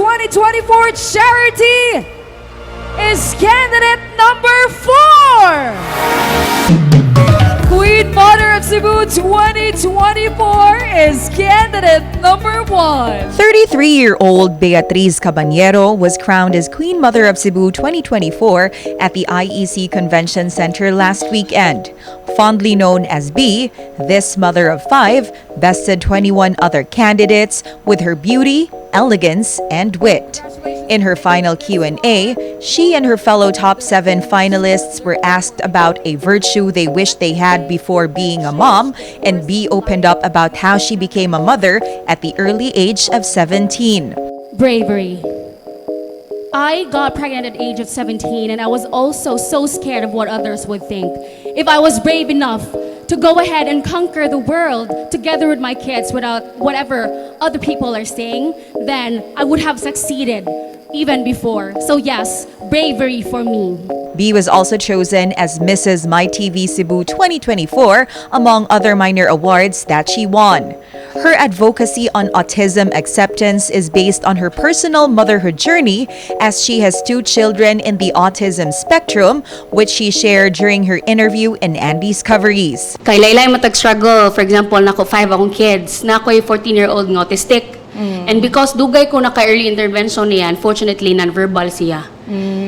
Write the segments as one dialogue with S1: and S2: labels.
S1: 2024 charity is candidate number 4. Queen Mother of Cebu 2024 is candidate number 1.
S2: 33-year-old Beatriz Cabañero was crowned as Queen Mother of Cebu 2024 at the IEC Convention Center last weekend. Fondly known as B, this mother of 5 bested 21 other candidates with her beauty, elegance, and wit. In her final Q&A, she and her fellow top 7 finalists were asked about a virtue they wished they had before being a mom, and B opened up about how she became a mother at the early age of 17.
S3: Bravery. I got pregnant at the age of 17, and I was also so scared of what others would think. If I was brave enough to go ahead and conquer the world together with my kids without whatever other people are saying, then I would have succeeded even before. So yes, bravery for me.
S2: B was also chosen as Mrs. MyTV Cebu 2024 among other minor awards that she won. Her advocacy on autism acceptance is based on her personal motherhood journey, as she has 2 children in the autism spectrum, which she shared during her interview in Andy's Coveries.
S4: Kay laylay matag-struggle, for example, nako 5 akong kids, nako'y 14-year-old nga autistic. And because dugay ko naka-early intervention niya, unfortunately, non-verbal siya.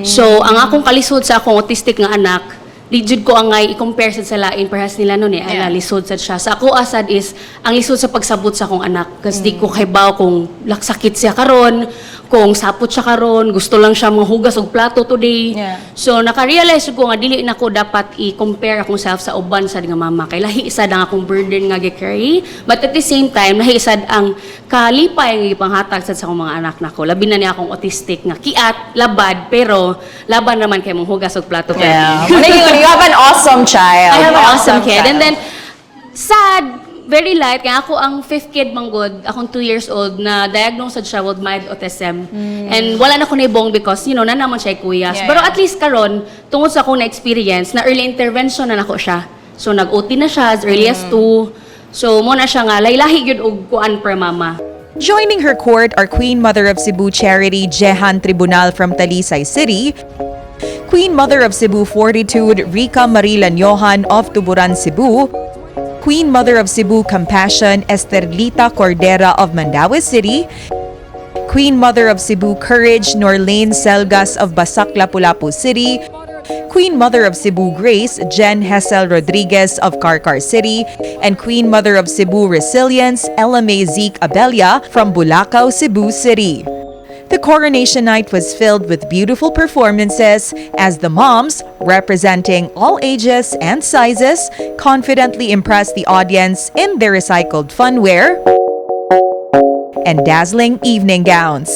S4: So, ang akong kalisod sa akong autistic nga anak, digid ko angay i-compare sa lain, perhaps nila nun ay lisod sa siya. Sa ako asad is, ang lisod sa pagsabot sa akong anak. Kasi di ko kaybaw kung laksakit siya karon, kung sapot siya karon, gusto lang siya mahugas og plato today. So, naka-realize ko nga, dili na ko dapat i-compare akong self sa uban sa nga mama. Kay lahi isad ang akong burden nga gi-carry. But at the same time, lahi isad ang kalipay nga ipanghatag sa akong mga anak nako. Labi na niya akong autistic nga kiat, labad, pero laban naman kay mong hugas og plato.
S1: You have an awesome child.
S4: I have an awesome kid. And then, sad, very light, kaya ako ang 5th kid manggod, akong 2 years old, na diagnosed siya with mild autism. And wala na ko naibong because, you know, na naman siya kuyas. Pero at least karon tungod sa akong na-experience, na early intervention na nako siya. So, nag-OT na siya as early as 2. So, mo na siya nga, laylahi yun og kuan per mama.
S2: Joining her court are Queen Mother of Cebu Charity Jehan Tribunal from Talisay City, Queen Mother of Cebu-fortitude Rica Lañojan of Tuburan, Cebu, Queen Mother of Cebu-Compassion Esterlita Cordera of Mandaue City, Queen Mother of Cebu-Courage Norlaine Selgas of Bbasak, Lapu-Capu City, Queen Mother of Cebu-Grace 𝗠់of Carcar City, and Queen Mother of Cebu-Resilience Zeek Abella from Bulacao, Cebu City. The coronation night was filled with beautiful performances as the moms, representing all ages and sizes, confidently impressed the audience in their recycled funwear and dazzling evening gowns.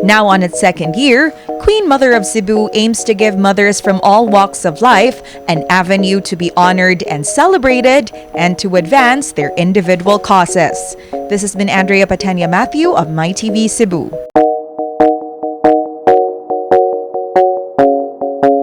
S2: Now on its 2nd year, Queen Mother of Cebu aims to give mothers from all walks of life an avenue to be honored and celebrated and to advance their individual causes. This has been Andrea Patenya Matthew of MyTV Cebu.